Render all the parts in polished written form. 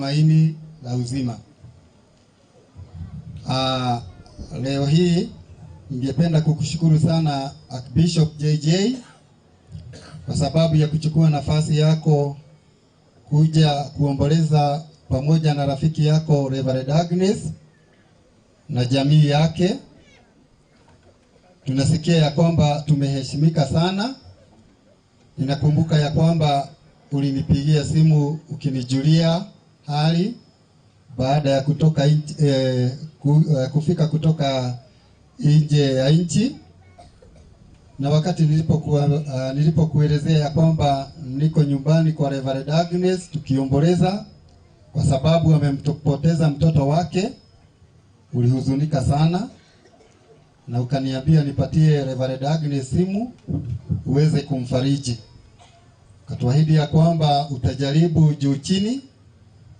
Tumaini la uzima. Leo hii ningependa kukushukuru sana Archbishop JJ kwa sababu ya kuchukua nafasi yako kuja kuomboleza pamoja na rafiki yako Reverend Agnes na jamii yake. Tunasikia ya kwamba tumeheshimika sana. Ninakumbuka ya kwamba ulinipigia simu ukinijulia hali baada ya kutoka kufika kutoka nje ya nchi, na wakati nilipokuelezea ya kwamba niko nyumbani kwa Reverend Agnes tukiomboleza kwa sababu amempoteza mtoto wake, ulihuzunika sana na ukaniambia nipatie Reverend Agnes simu uweze kumfariji. Ukatuahidi ya kwamba utajaribu juu chini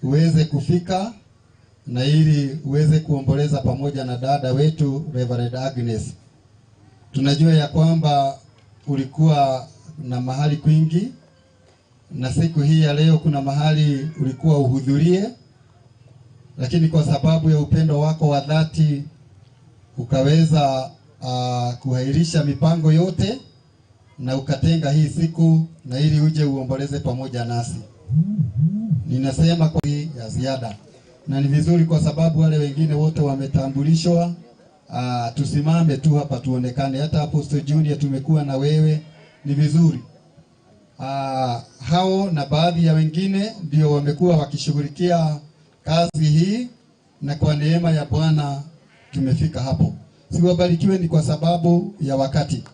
uweze kufika na ili uweze kuomboleza pamoja na dada wetu Reverend Agnes. Tunajua ya kwamba ulikuwa na mahali kwingi, na siku hii ya leo kuna mahali ulikuwa uhudhurie, lakini kwa sababu ya upendo wako wa dhati ukaweza kuhairisha mipango yote na ukatenga hii siku na ili uje uomboleze pamoja nasi. Ninasema kwa hii ya ziada, na ni vizuri kwa sababu wale wengine wote wametambulishwa. Tusimame tu hapa tuonekane. Hata Apostle Junior tumekuwa na wewe, ni vizuri. Hao na baadhi ya wengine ndio wamekuwa wakishughulikia kazi hii, na kwa neema ya Bwana tumefika hapo. Siwabarikiwe ni kwa sababu ya wakati.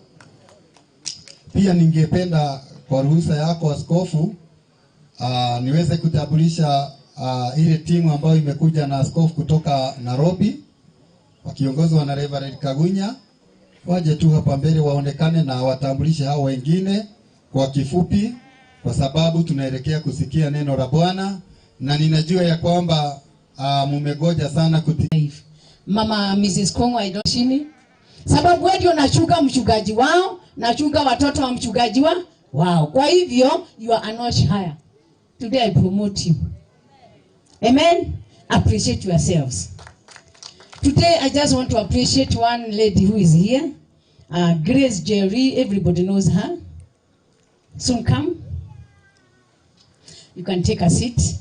Pia ningependa kwa ruhusa yako askofu, niweze kutambulisha ile timu ambayo imekuja na askofu kutoka Nairobi wakiongozwa na Reverend Kagunya. Waje tu hapa mbele waonekane na watambulishe hao wengine kwa kifupi, kwa sababu tunaelekea kusikia neno la Bwana na ninajua ya kwamba mumegoja sana Mama Mrs. Kongo I don't chini. Sababu wewe ndio unachunga mchungaji wao, nachunga watoto wa mchungaji wao. Kwa hivyo you are a notch higher. Today I promote you. Amen. Appreciate yourselves. Today I just want to appreciate one lady who is here. Grace Jerry, everybody knows her. Soon come. You can take a seat.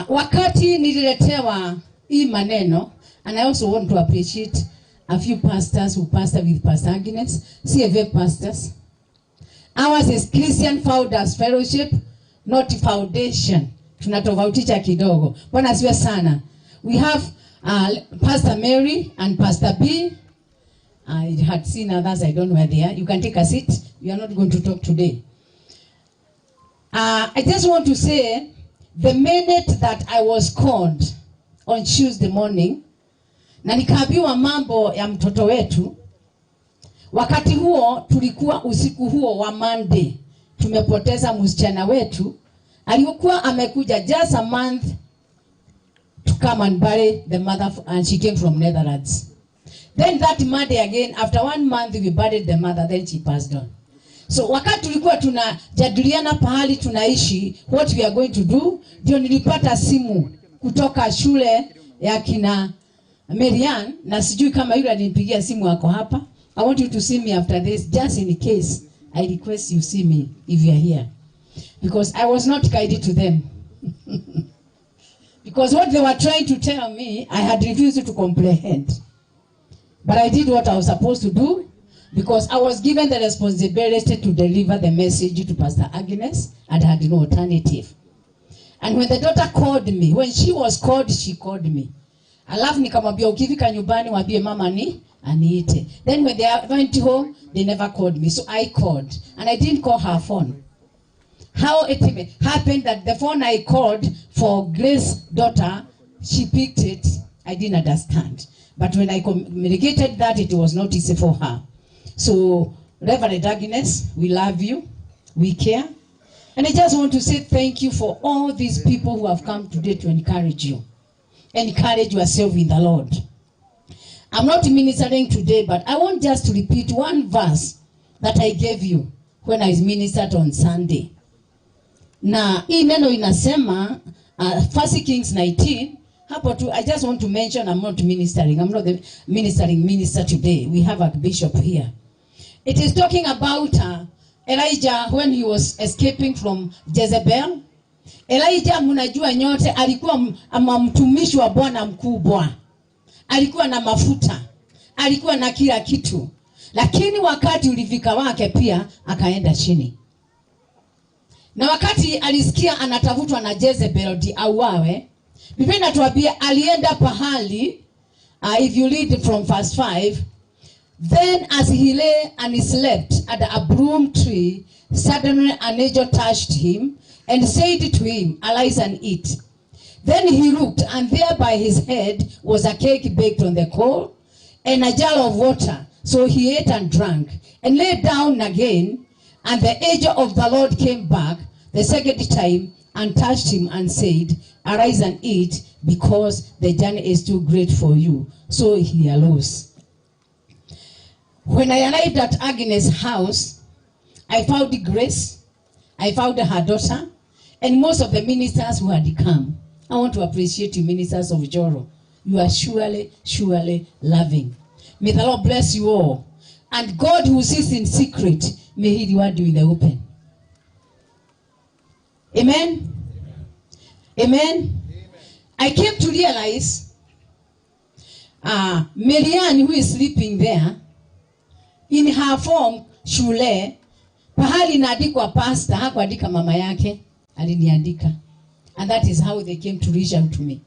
Wakati nililetewa hii maneno, and I also want to appreciate a few pastors who pastor with Pastor Agnes, CFA pastors. Ours is Christian Founders Fellowship, not foundation. Tunatofautisha kidogo. Bwana asifiwe sana. We have Pastor Mary and Pastor B. I had seen others, I don't know where they are. You can take a seat. We are not going to talk today. I just want to say, the minute that I was called on Tuesday morning, na nikaambiwa mambo ya mtoto wetu, wakati huo tulikuwa usiku huo wa Monday, tumepoteza msichana wetu, alikuwa amekuja just a month to come and bury the mother, and she came from Netherlands. Then that Monday again, after 1 month we buried the mother, then she passed on. So wakati tulikuwa tunajadiliana pahali tunaishi, what we are going to do, ndio nilipata simu kutoka shule ya kina Marian, na sijui kama yule alinipigia simu ako hapa. I want you to see me after this, just in case I request you see me if you are here. Because I was not guided to them. Because what they were trying to tell me, I had refused to comprehend. But I did what I was supposed to do, because I was given the responsibility to deliver the message to Pastor Agnes, and had no alternative. And when the daughter called me, when she was called, she called me. Alafu nikamwambia ukifika nyumbani waambie mama ni aniite. Then when they went home, they never called me. So I called, and I didn't call her phone. How it happened that the phone I called for Grace's daughter, she picked it. I didn't understand. But when I communicated that, it was not easy for her. So, Reverend Agnes, we love you. We care. And I just want to say thank you for all these people who have come today to encourage you. Encourage yourself in the Lord. I'm not ministering today, but I want just to repeat one verse that I gave you when I ministered on Sunday. Na hii neno inasema 1 Kings 19, hapo tu, I just want to mention, I'm not ministering. I'm not the ministering minister today. We have a bishop here. It is talking about Elijah when he was escaping from Jezebel. Elijah, mnajua nyote, alikuwa mtumishi wa Bwana mkubwa. Alikuwa na mafuta. Alikuwa na kila kitu. Lakini wakati ulifika wake pia akaenda chini. Na wakati alisikia anatafutwa na Jezebel di auawe, Biblia inatuambia alienda pahali, if you read from verse 5, then as he lay and slept at a broom tree, suddenly an angel touched him and said to him, "Arise and eat." Then he looked, and there by his head was a cake baked on the coal and a jar of water. So he ate and drank and lay down again. And the angel of the Lord came back the second time and touched him and said, "Arise and eat, because the journey is too great for you." So he arose. When I arrived at Agnes' house, I found Grace, I found her daughter, and most of the ministers who had come. I want to appreciate you, ministers of Njoro. You are surely, surely loving. May the Lord bless you all. And God who sees in secret, may he reward you in the open. Amen? Amen? Amen. I came to realize Marianne, who is sleeping there, in her form, shule, pahali inaandikwa pastor, hakuandika mama yake, aliniandika. And that is how they came to reach out to me.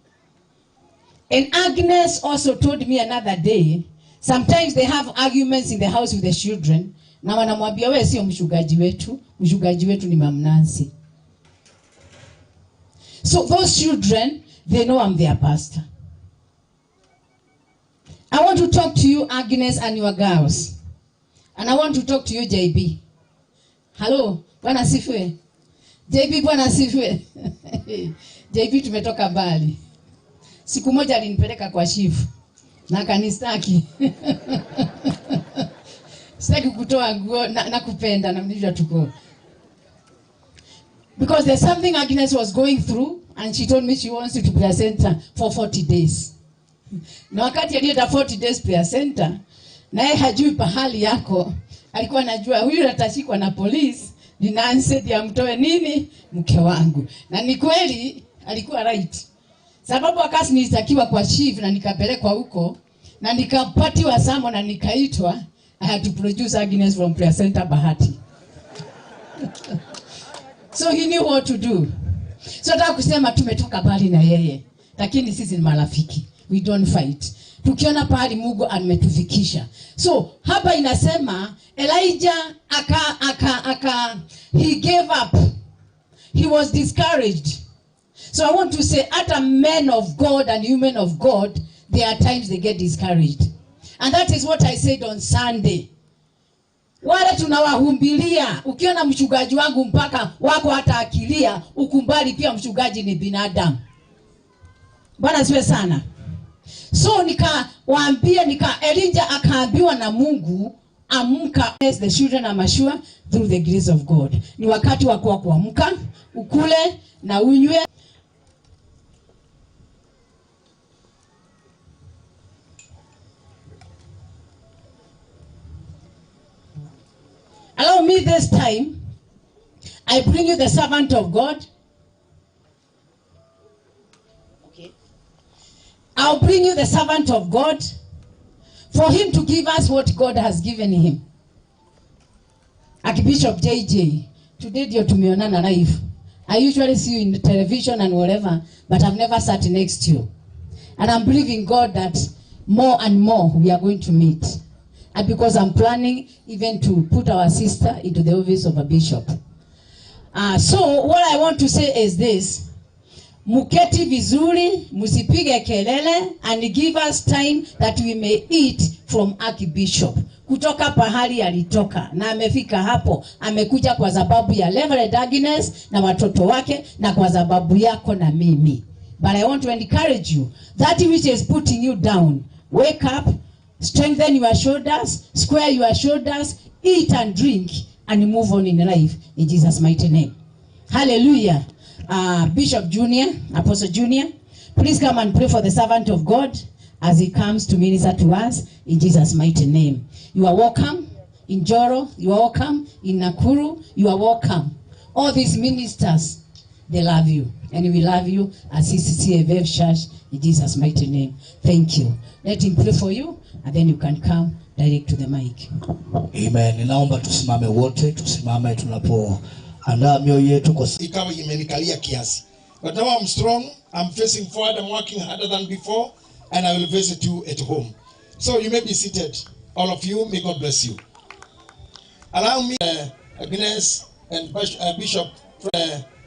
And Agnes also told me another day, sometimes they have arguments in the house with the children, na wanamwambia wewe sio mchungaji wetu, mchungaji wetu ni Mama Nancy. So those children, they know I'm their pastor. I want to talk to you, Agnes, and your girls. And I want to talk to you, JB. Hello, Bwana sifiwe. JB, Bwana sifiwe. JB tumetoka mbali. Siku moja alinipeleka kwa chief na akanistaki. Sitaki kutoa nguo na kupenda na mnijua tuko. Because there's something Agnes was going through, and she told me she wants you to prayer center for 40 days. Na wakati alienda 40 days prayer center, naye hajui pahali yako, alikuwa anajua huyu atashikwa na polisi, ni Nancy ndiye amtoe nini mke wangu. Na ni kweli alikuwa right. Sababu wakati nilitakiwa kwa chief na nikapelekwa huko na nikapatiwa samo na nikaitwa, I had to produce Agnes from prayer center Bahati. So he knew what to do. So nataka kusema tumetoka mbali na yeye, lakini sisi ni marafiki. We don't fight. Tukiona pahali Mungu ametufikisha. So hapa inasema Elijah aka he gave up. He was discouraged. So I want to say, at men of God and women of God, there are times they get discouraged. And that is what I said on Sunday. Wale tunawahumbilia, ukiona mchungaji wangu mpaka wako hata akilia, ukumbali pia mchungaji ni binadamu. Bwana siwe sana. So nikawaambia, Elijah akaambiwa na Mungu, amka. Yes, the children are mature through the grace of God. Ni wakati wa kuamka, ukule na unywe. Allow me this time, I bring you the servant of God. Okay. I'll bring you the servant of God for him to give us what God has given him. Archbishop JJ, today ndio tumeonana live. I usually see you in the television and whatever, but I've never sat next to you. And I'm believing God that more and more we are going to meet. And because I'm planning even to put our sister into the office of a bishop. So what I want to say is this. Muketi vizuri, musipige kelele, and give us time that we may eat from Archbishop. Kutoka pahali alitoka na amefika hapo, amekuja kwa sababu ya Reverend Agnes na watoto wake na kwa sababu yako na mimi. But I want to encourage you, that which is putting you down, wake up, strengthen your shoulders, square your shoulders, eat and drink, and move on in life in Jesus' mighty name. Hallelujah. Bishop Junior, Apostle Junior, please come and pray for the servant of God as he comes to minister to us in Jesus' mighty name. You are welcome in Njoro, you are welcome in Nakuru, you are welcome. All these ministers, they love you, and we love you as CCCFF Church in Jesus' mighty name. Thank you. Let him pray for you, and then you can come direct to the mic. Amen. Ninaomba tusimame wote, tusimame tunapoandaa mioyo yetu kwa ikawa imenikalia kiasi. But now I'm strong, I'm facing forward, I'm working harder than before, and I will visit you at home. So you may be seated, all of you. May God bless you. Allow me, Agnes and Bishop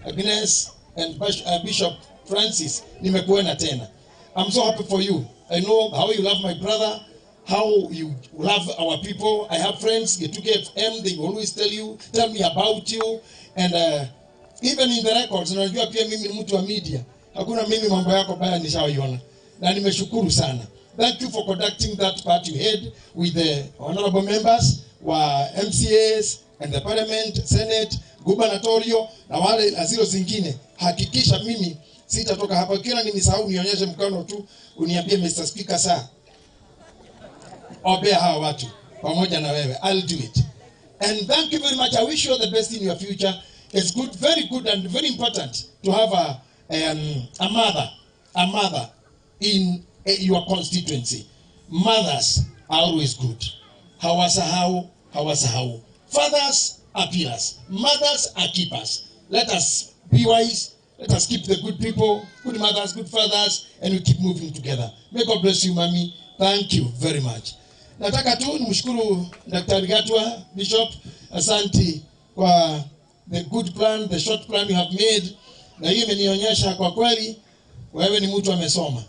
Agnes and Bishop Francis, nimekuona tena. I'm so happy for you. I know how you love my brother, how you love our people. I have friends, Getuge FM, they always tell me about you. And even in the records, unajua pia mimi ni mtu wa media. Hakuna mimi mambo yako baya nishawaiona. Na nimeshukuru sana. Thank you for conducting that part you had with the honorable members wa MCAs and the parliament, senate, gubernatorial na wale azilo zingine. Hakikisha mimi sitatoka hapa. Kila nimesahau nionyeshe mkono tu, uniambie Mr. Speaker sir. Obey hawa watu pamoja na wewe. I'll do it. And thank you very much. I wish you all the best in your future. It's good, very good and very important to have a mother in your constituency. Mothers are always good. Hawasahau, hawasahau. Fathers are pillars. Mothers are keepers. Let us be wise. Let us keep the good people, good mothers, good fathers, and we keep moving together. May God bless you, mommy. Thank you very much. Nataka tu nimshukuru Daktari Gatwa, Bishop, asanti kwa the good plan, the short plan you have made. Na hiyo imenionyesha kwa kweli wewe ni mtu amesoma.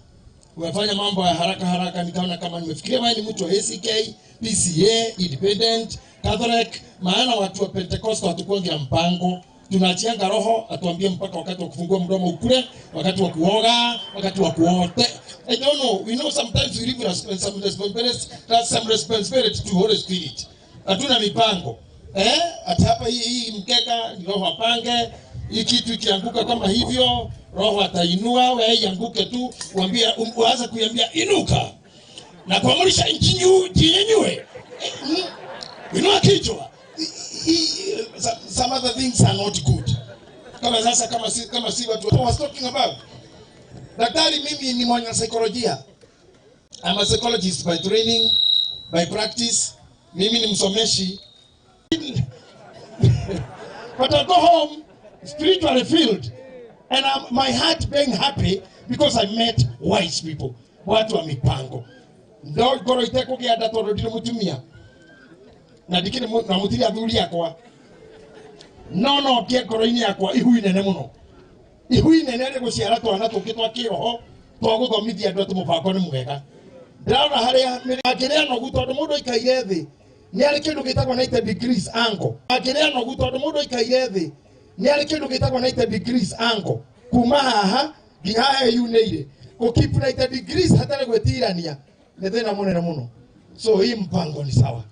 Umefanya mambo ya haraka haraka, nikaona kama nimefikiria wewe ni mtu wa ACK, PCA, Independent, Catholic, maana watu wa Pentecostal hatukuangi na mpango. Tunachianga roho atuambie mpaka wakati wa kufungua mdomo ukule, wakati wa kuoga, wakati wa kuote. I don't know. We know sometimes we leave some responsibility to Holy Spirit. Hatuna mipango. Ati hapa hii mkeka ni roho apange, hii kitu ikianguka kama hivyo, roho atainua, wewe ianguke tu, uambie uanze kuiambia inuka. Na kuamrisha nchi jinyanyue. Inua kichwa. Some other things are not good. Kama sasa kama si watu was talking about. Daktari, mimi ni mwana saikolojia. I'm a psychologist by training, by practice. Mimi ni msomeshi. But I go home spiritually filled and my heart being happy because I met wise people. Watu wa mipango. Ndo ngoro itekũgĩa nda tondũ ndirĩ mũtumia. Na ndikĩrĩ na mũtirĩ athuri akwa. No ngĩe ngoro-inĩ yakwa ihu inene mũno. Ihu inene rĩ gũciara twana tũngĩ twa kĩroho twa gũthomithia andũ atĩ mũbango nĩ mwega. Ndĩrona harĩa akĩrĩa nogu tondũ mũndũ aikaire thĩ nĩ arĩ kĩndũ gĩtagwo 90 degrees angle. Akĩrĩa nogu tondũ mũndũ aikaire thĩ nĩ arĩ kĩndũ gĩtagwo 90 degrees angle. Kuma haha nginya haha yunĩire. Gũ keep 90 degrees hatarĩ gwĩtirania nĩ thĩna mũnene mũno. So hii mpango ni sawa.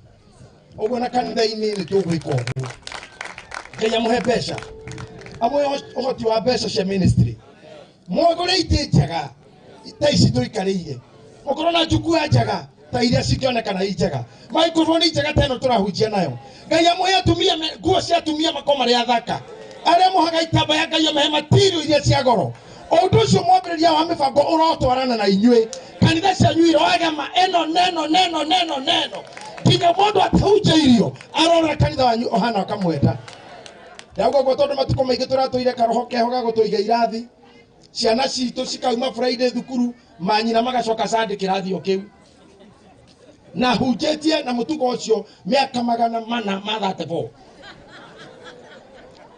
Ũguo na kanitha-inĩ nĩ tũgwĩka ũguo. Ngai amũhe mbeca, amũhe ũhoti wa mbeca cia ministry. Mwagũre itĩ njega ta ici tũikarĩire. Mũkorwo na njukua njega ta iria cingĩonekana i njega. Microphone njega ta ĩno tũrahunjia nayo. Ngai amũhe atumia nguo cia atumia makorwo marĩ athaka. Arĩa mũhaga itambaya Ngai amahe material iria cia goro. Ũndũ ũcio mwambĩrĩria wa mĩbango ũrotwarana na inyuĩ. Kanitha cianyu iroagama ĩno neno neno neno neno. Nginya mũndũ atahunjĩirio arora kanitha wanyu ũhana akamwenda. Ndauga ũguo tondũ matukũ maingĩ tũratũire karoho keho ga gũtũiga irathi. Ciana citũ cikauma Friday thukuru, manyina magacoka Sunday kĩrathi o kĩu. Na hunjĩtie na mũtugo ũcio mĩaka 434.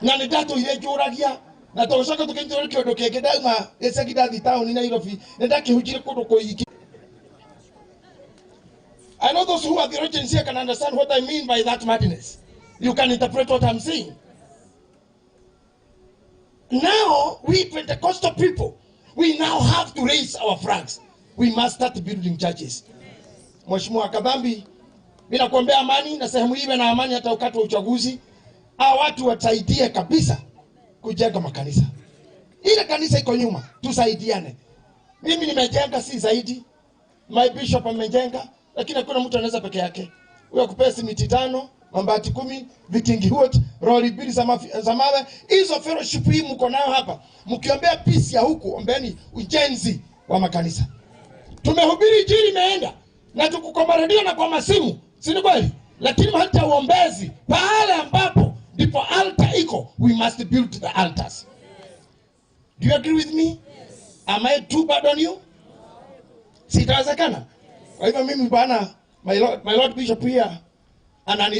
Na nĩ ndatũire njũragia na tũgĩcoka tũkĩnyitwo nĩ kĩũndũ kĩngĩ ndauma gĩcagi ndathiĩ taũni Nairobi nĩ ndakĩhunjire kũndũ kũingĩ. I know those who are theologians here can understand what I mean by that madness. You can interpret what I'm saying. Now, we Pentecostal people, we now have to raise our flags. We must start building churches. Mheshimiwa Kabambi, mimi nakuombea amani na sehemu iwe na amani hata wakati wa uchaguzi. Hao watu wasaidie kabisa kujenga makanisa. Ile kanisa iko nyuma, tusaidiane. Mimi nimejenga si zaidi, my bishop amejenga, lakini hakuna mtu anaweza peke yake. Huyo akupea simiti 5, mabati 10, vikingi wote, roli 2 za mawe. Hizo fellowship hii mko nayo hapa. Mkiombea peace ya huku, ombeeni ujenzi wa makanisa. Tumehubiri injili imeenda na tuko kwa redio na kwa masimu, si ni kweli? Lakini hata uombezi pale ambapo ndipo altar iko, we must build the altars. Do you agree with me? Yes. Am I too bad on you? Sitawezekana. Kwa hivyo mimi bwana, my Lord Bishop here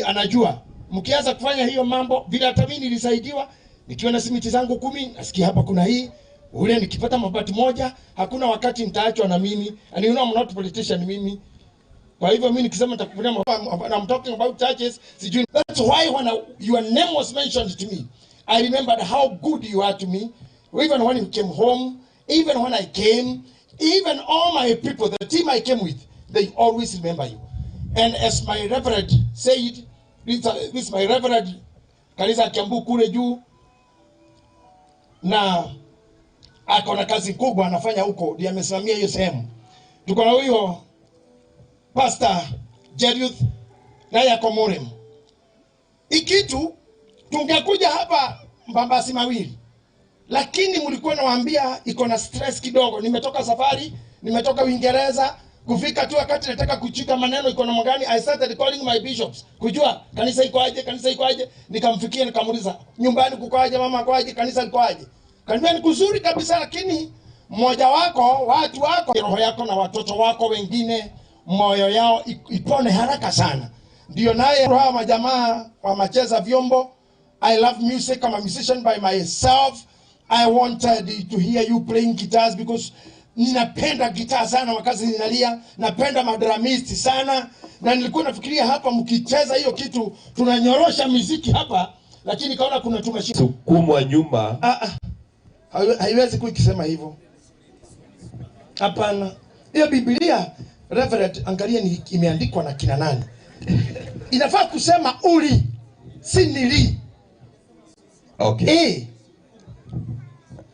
anajua. Mkianza kufanya hiyo mambo, vile hata mimi nilisaidiwa, nikiwa na simiti zangu 10, nasikia hapa kuna hii, ule nikipata mabati 1, hakuna wakati nitaachwa na mimi. And you know I'm not politician mimi. Kwa hivyo mimi nikisema nitakupatia, I'm talking about churches, sijui. That's why when your name was mentioned to me, I remembered how good you are to me. Even when you came home, even when I came, even all my people, the team I came with, they always remember you. And as my reverend said, this my reverend kanisa Kiambu kule juu, na ako na kazi kubwa anafanya huko, ndiye amesimamia hiyo sehemu. Tuko na huyo Pastor Jeriuth naye ako Murem. Ikitu tungekuja hapa Mbambasi mawili, lakini mlikuwa nawaambia iko na stress kidogo. Nimetoka safari, nimetoka Uingereza, kufika tu wakati nataka kuchika maneno iko na mgani, I started calling my bishops kujua kanisa iko aje, kanisa iko aje. Nikamfikia nikamuuliza nyumbani kuko aje, mama kwa aje, kanisa liko aje. Kaniambia ni kuzuri kabisa, lakini mmoja wako, watu wako, roho yako na watoto wako wengine moyo yao ipone haraka sana. Ndio naye roho majamaa wa macheza vyombo. I love music, I'm a musician by myself. I wanted to hear you playing guitars because ninapenda gitaa sana wakati ninalia, napenda madramisti sana, na nilikuwa nafikiria hapa mkicheza hiyo kitu tunanyorosha muziki hapa, lakini kaona kuna tumeshika sukumwa nyuma. Haiwezi kuikisema hivyo. Hapana. Hiyo Biblia, Reverend, angalia ni imeandikwa na kina nani. Inafaa kusema uli, si nili. Okay.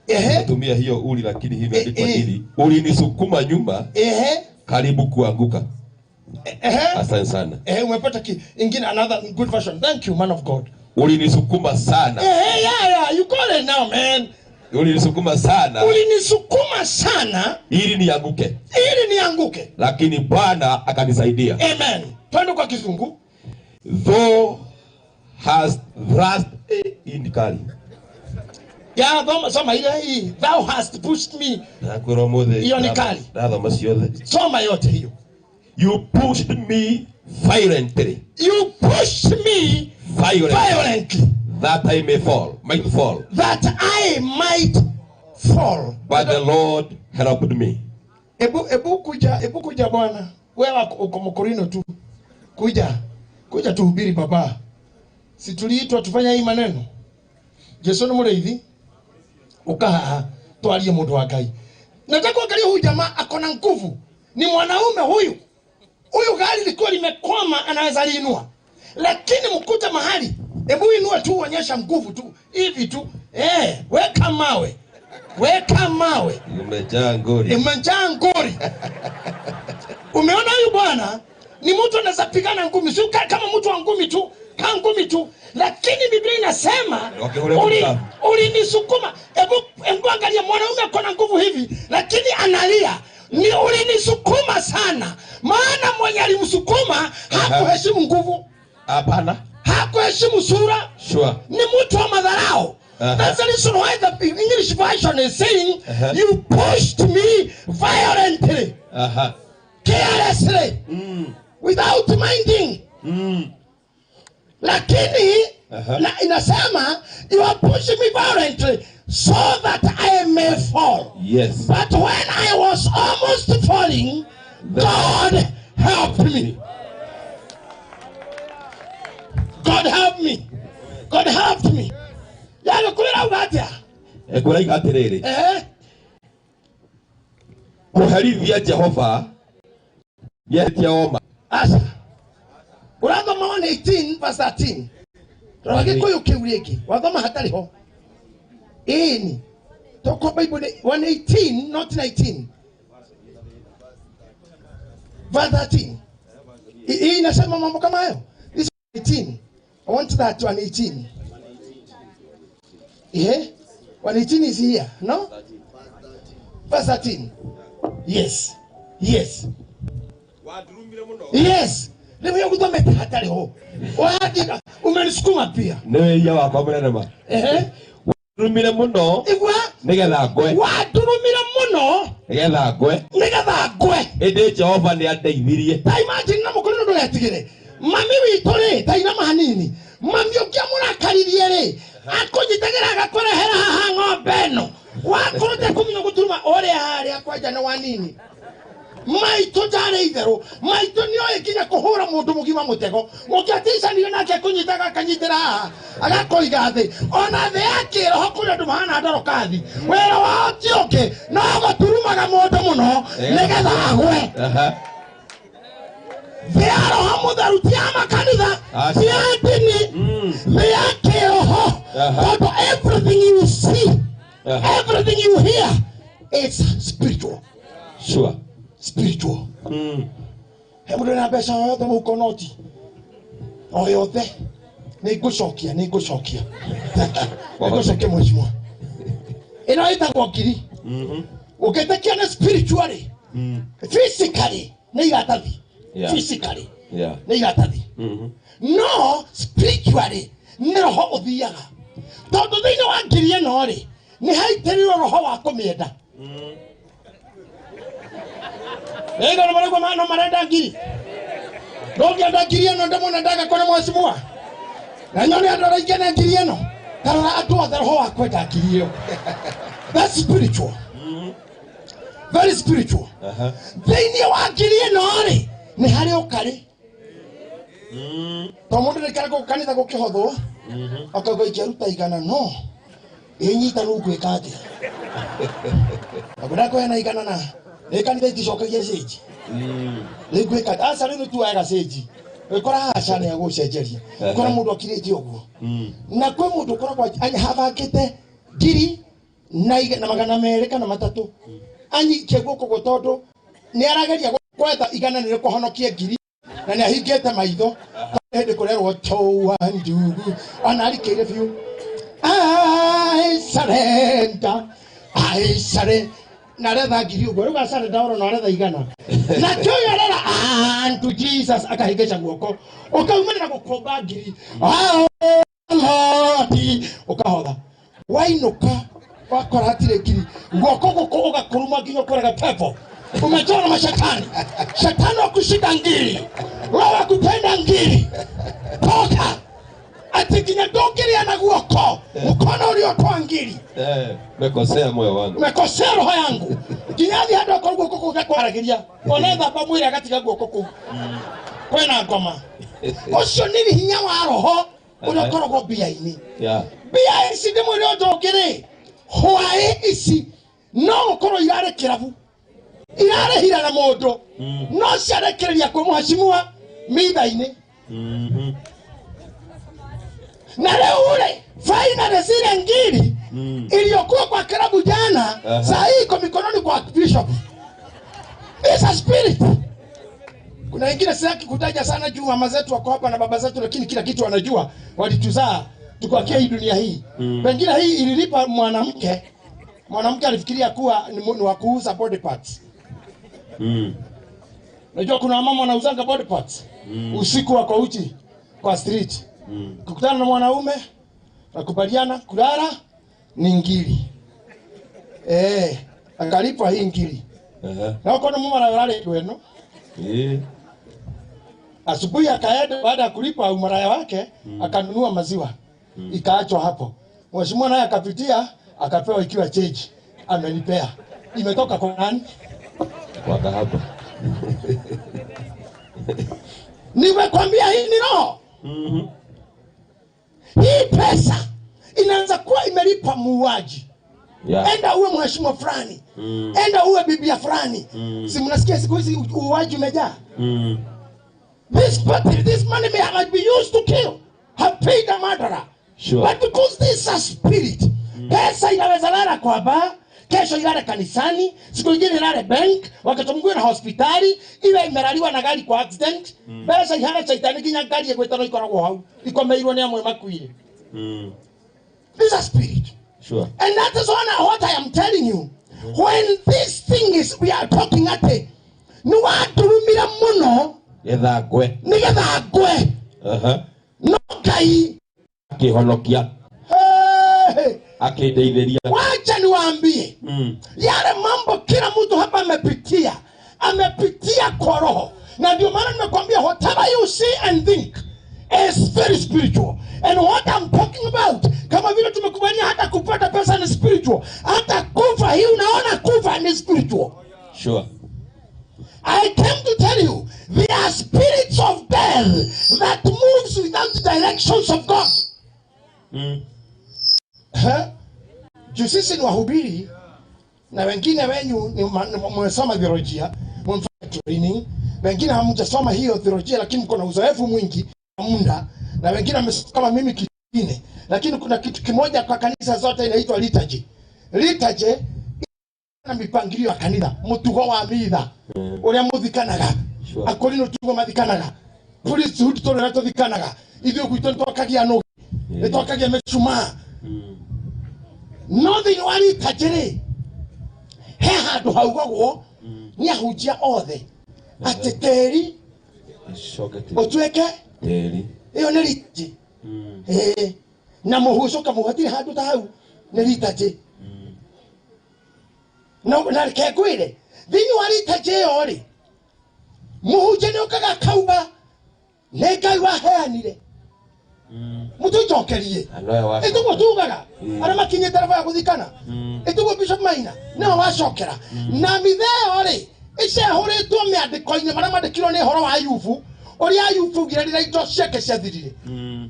Ehe. Tumia hiyo uli, lakini hivi imeandikwa nili. Ulinisukuma nyuma. Ehe. Karibu kuanguka. Ehe. Asante sana. Ehe, umepata ingine, another good version. Thank you, man of God. Ulinisukuma sana. Ehe, yeah, you call it now, man. Ulinisukuma sana. Ulinisukuma sana ili nianguke. Ili nianguke. Lakini Bwana akanisaidia. Amen. Twende kwa Kizungu. Thou hast thrust in kali. Ya, soma ile hii. Thou hast pushed me. Hiyo ni kali. Soma yote hiyo. You pushed me violently. You pushed me violently. That I may fall, might fall. That I might fall. But the Lord helped me. Ebu kuja bwana. Wewe uko Mkorino tu. Kuja tuhubiri baba. Si tuliitwa tufanye hii maneno. Jesu ni mureithi. Ukaha twarie mundu wa Ngai. Nataka kuangalia huyu jamaa ako na nguvu. Ni mwanaume huyu. Huyu gari lilikuwa limekwama, anaweza liinua. Lakini mkuta mahali, hebu inua tu, onyesha nguvu tu, hivi tu. Weka mawe. Weka mawe. Umejaa ngori. Umejaa ngori. Umeona huyu bwana ni mtu anaweza pigana ngumi, sio kama mtu wa ngumi tu, kama ngumi tu. Lakini Biblia inasema ulinisukuma. Hebu angalia mwanaume ako na nguvu hivi, lakini analia. Ni ulinisukuma sana. Maana mwenye alimsukuma hakuheshimu nguvu. Hapana. Hakuheshimu sura. Sure. Ni mtu wa madharau. That's the reason why the English version is saying you pushed me violently. Carelessly. Without minding. Lakini na inasema you are pushing me violently so that I may fall. Yes. But when I was almost falling, God helped me. God help me. God helped me. Yaani kulira ugatia. Kulira atiriri. Kuherithia Jehova yetia oma. Asa. Urathoma 118 verse 13. Rora Gikuyu kiu ringi. Wathoma hatari ho. Ĩni. Toko Bible 118 not 19. Verse 13. Hii inasema mambo kama hayo. This 18. I want that 118. Yeah? 118 is here, no? Verse 13. Yes. Yes. Yes. Leo kuthomete hatari ho. Wadira umenisukuma pia. Niwe iya wakwa munene ma. Wadurumire muno. Igwa nigetha ngwe. Wadurumire muno nigetha ngwe. Nigetha ngwe. Indi Jehova ni andeithirie. Ta imagine na mukuru ndugetigire. Mami witu ri ta ina mahanini. Mami ukiamurakaririe ri akunyitagira agakurehera haha ng'ombe ĩno. Wakorwo kumenya guturuma uria haria kwanja na wanini. Maitũ ndarĩ itherũ. Maitũ nĩoĩ nginya kũhũra mũndũ mũgima mũtego. Mũngĩaticanire nake akũnyitaga akanyitĩra haha agakũiga thĩ. Ona thĩ ya kĩroho kũrĩ andũ mahana ndorokathi. Wĩra wao ti ũngĩ no gũturumaga mũndũ mũno nĩgetha agwe. Thĩ ya roho mũtheru ti ya makanitha, ti ya ndini, thĩ ya kĩroho. Tondũ everything you see, everything you hear is spiritual. Sure. Spiritual. He mundu na mbeca o yothe mũhuko noti o yothe nĩngũcokia nĩngũcokia nĩngũcokia mheshimiwa. Ĩno ĩtagwo ngiri. Ũngĩtĩkia nĩ spiritually, physically nĩ iratathi. Physically nĩ iratathi. No spiritually nĩ roho ũthiaga. Tondũ thĩinĩ wa ngiri ĩno rĩ nĩ haitĩrĩirwo roho wa kũmĩenda. Ega no maragwa mano marenda ngiri. Ndũngĩenda ngiri ĩno ndĩmũnendaga kũrĩ mheshimiwa. Na nyone andũ arĩa na ngiri ĩno. Tarora andũ othe roho wa kwenda ngiri ĩyo. That's spiritual. Very spiritual. Thĩinĩ wa ngiri ĩno rĩ nĩ harĩ ũkarĩ. To mũndũ nĩkara gũkũ kanitha gũkĩhothwo akauga ingĩruta igana no ĩnyita rĩu ngwĩka atĩa. Akwenda kũheana igana na nĩ kanitha iticokagia cĩnji. Rĩu ngwĩka atĩa? Aca rĩu nĩtuoyaga cĩnji. Ũgĩkora aca nĩ agũcenjeria. Ũkora mũndũ akirĩte ũguo. Na kwĩ mũndũ ũkoragwo abangĩte ngiri na magana merĩ kana matatũ. Anyitie guoko guo tondũ nĩ arageria gwetha igana nĩ rĩkũhonokie ngiri na nĩ ahingĩte maitho. Hĩndĩ kũrerwo toa ndugu ona arikĩire biũ. I surrender, I surrender. Na aretha ngiri ũguo rĩu acarenda oro na aretha igana. Na kĩũyũ arera unto Jesus akahĩngĩca guoko ũkaumanĩra gũkũmba ngiri. Lord ũkahotha wainũka wakora hatirĩ ngiri guoko gũkũ ũgakũruma nginya ũkoraga pepo. Umechora mashetani. Shetani wa kushika ngiri, roho wa kupenda ngiri. Toka. Ati nginya ndũngĩrĩa na guoko mkono uliotoa ngiri. Umekosea moyo wangu. Umekosea roho yangu. Nginya thi handũ akorwo guoko kũu gakwaragĩria. Ona thamba mwĩrĩ agatiga guoko kũu. Kwĩna ngoma. Ũcio nĩ hinya wa roho ũrĩa ũkoragwo mbia-inĩ. Mbia ici ndĩmwĩre ũndũ ũngĩ rĩ, hwaĩ ici no gũkorwo irarĩ kĩrabu. Irarĩhira na mũndũ. No ciarekereria kwĩ mheshimiwa mitha-inĩ. Na leo ule finally zile ngiri iliyokuwa kwa kirabu jana saa hii iko mikononi kwa bishop. It's a spirit. Kuna wengine sitaki kutaja sana juu mama zetu wako hapa na baba zetu, lakini kila kitu wanajua, walituzaa tukakia hii dunia hii. Pengine hii ililipa mwanamke. Mwanamke alifikiria kuwa ni wa kuuza body parts. Unajua kuna mama wanauzanga body parts. Usiku wako uchi kwa street. Kukutana na mwanaume, wakubaliana kulala ni ngiri. Akalipwa hii ngiri. Na uko na mume analala kwenu. Asubuhi akaenda baada ya kulipa umaraya wake, akanunua maziwa. Ikaachwa hapo. Mheshimiwa naye akapitia, akapewa ikiwa change. Amenipea. Imetoka kwa nani? Kwa kahaba. Nimekwambia hii ni roho. Hii pesa inaanza kuwa imelipa muuaji. Enda uwe mheshimiwa fulani. Enda uwe bibia fulani. Si mnasikia siku hizi uuaji umejaa? This party, this money may have been used to kill, have paid a murderer. Sure. But because this is a spirit, Pesa inaweza lala kwa baa, kesho ilale kanisani, siku nyingine ilale bank, wakati mwingine hospitali, iwe imelaliwa na gari kwa accident. Pesa ihana chaitani nginya ngari egwetano ikoragwo hau, ikomeirwo ni amwe makuire. This is a spirit. Sure. And that is what I am telling you. When this thing is, we are talking at it, ni wadurumira muno Getha ngwe. Nigetha ngwe. No Ngai akihonokia. Hey. Akindeithiria. Wacha niwaambie. Yale mambo kila mtu hapa amepitia. Amepitia kwa roho. Na ndio maana nimekwambia whatever you see and think is very spiritual. And what I'm talking about, kama vile tumekubalia hata kupata pesa ni spiritual, hata kufa hii unaona kufa ni spiritual. Sure. I came to tell you there are spirits of death that moves without the directions of God. Juu sisi ni wahubiri na wengine wenyu ni mmesoma theolojia, mmefanya training, wengine hamjasoma hiyo theolojia lakini mko na uzoefu mwingi muda, na wengine wamesoma kama mimi kingine, lakini kuna kitu kimoja kwa kanisa zote inaitwa liturgy. Liturgy na mipangilio ya kanitha, mutugo wa mitha uria muthikanaga, akorino tugo mathikanaga, priesthood tore tuthikanaga, ithuĩ gwitũ nĩtwakagia nũgĩ, nĩtwakagia mĩcumaa. No thĩinĩ wa liturgy rĩ, he handũ haugagwo nĩ ahunjia othe atĩ tĩri ũtuĩke tĩri. Ĩyo nĩ liturgy. Na mũhu ũcoka mũhu hatirĩ handũ ta hau nĩ liturgy. No na reke ngwĩre thĩinĩ wa liturgy ĩyo rĩ, mũhunjia nĩokaga akauga nĩ Ngai waheanire. Mũtũcokerie. Ĩtũguo tugaga arĩa makinyĩte level ya gũthikana, ĩtũguo Bishop Maina nĩwe wacokera. Na mitha ĩyo rĩ ĩcehũrĩtwo mĩandĩko-inĩ marĩa mandĩkirwo nĩ ũhoro wa Ayubu, ũrĩa Ayubu augire rĩrĩa indo ciake ciathirire.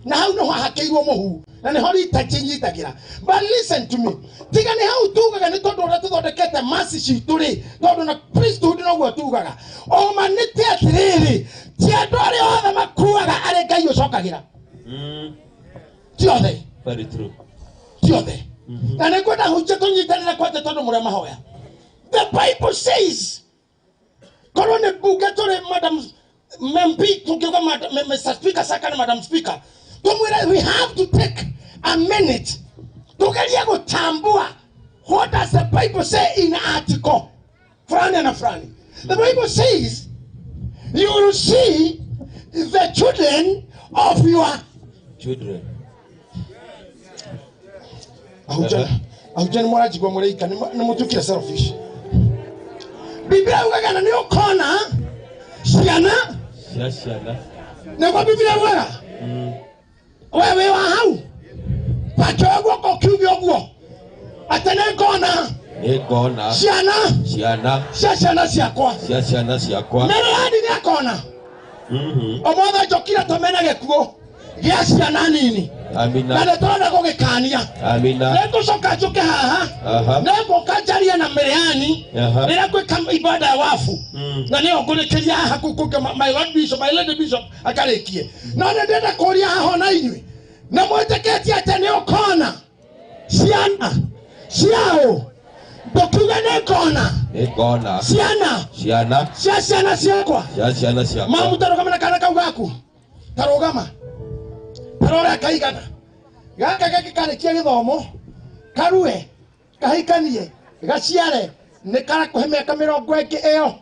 Na hau nĩho hakĩirwo mũhu, na nĩho liturgy nyitagĩra. But listen to me, tiga nĩ hau tugaga nĩ tondũ ũrĩa tũthondekete masi citũ rĩ, tondũ na priesthood noguo tugaga. Ũma nĩ ti atĩrĩrĩ, ti andũ arĩa othe makuaga arĩa Ngai ũcokagĩra. Ti othe. Very true. Ti othe. Na nĩngwenda hunjia tũnyitanĩre kwanja tondũ mũrĩa mahoya. The Bible says, korwo nĩ mbunge tũrĩ Madam MP, tukiuga Mr. Speaker, second Madam Speaker, tumwire we have to take a minute tugerie gutambua what does the Bible say in article fulani na fulani. The Bible says you will see the children of your children. Ahujani mwarajigwa mureika ni mutukire selfish. Biblia ugaga na ni ukona ciana cia ciana. Nĩguo Biblia ugaga wewe wa hau pachoe guoko kiuge ũguo atĩ nĩngona ciana ciana cia ciana ciakwa cia ciana ciakwa. Mĩrani nĩakona. Ũmũthĩ njũkire tũmene gĩkuũ gĩa ciana nini. Amina. Na nĩtũrenda gũgĩkania. Amina. Nĩngũcoka njũke haha. Nĩngũka njarie na Mĩrĩani rĩrĩa ngwĩka ibada ya wabu. Na nĩyo ngũrĩkĩria haha kũngĩ my Lord Bishop, my Lady Bishop akarĩkie. No nĩ ndĩrenda kũria haha ona inyuĩ. Na mwĩtĩkĩtie atĩ nĩ ũkona ciana ciao. Ndũkiuge nĩngona Nĩngona ciana ciana cia ciana ciakwa cia ciana ciakwa. Mamu tarũgama na kana kau gaku. Tarũgama. Tarora kaigana. Gaka gake karĩkia gĩthomo, karue, kahikanie, gaciare, nĩ karakũhe mĩaka mĩrongo ĩngĩ ĩyo.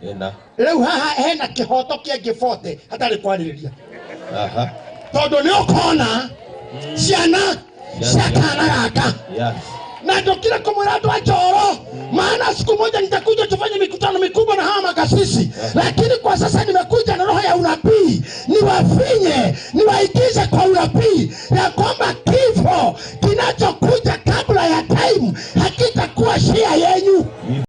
Ĩna. Rĩu haha hena kĩhoto kĩngĩ 40 hatarĩ kwarĩrĩria. Tondũ nĩ ũkona ciana cia kana gaka. Yes. Na ndokire kumwĩra andũ a Njoro, maana siku moja nitakuja tufanye mikutano mikubwa na hawa makasisi, lakini kwa sasa nimekuja na roho ya unabii, niwafinye, niwaigize kwa unabii ya kwamba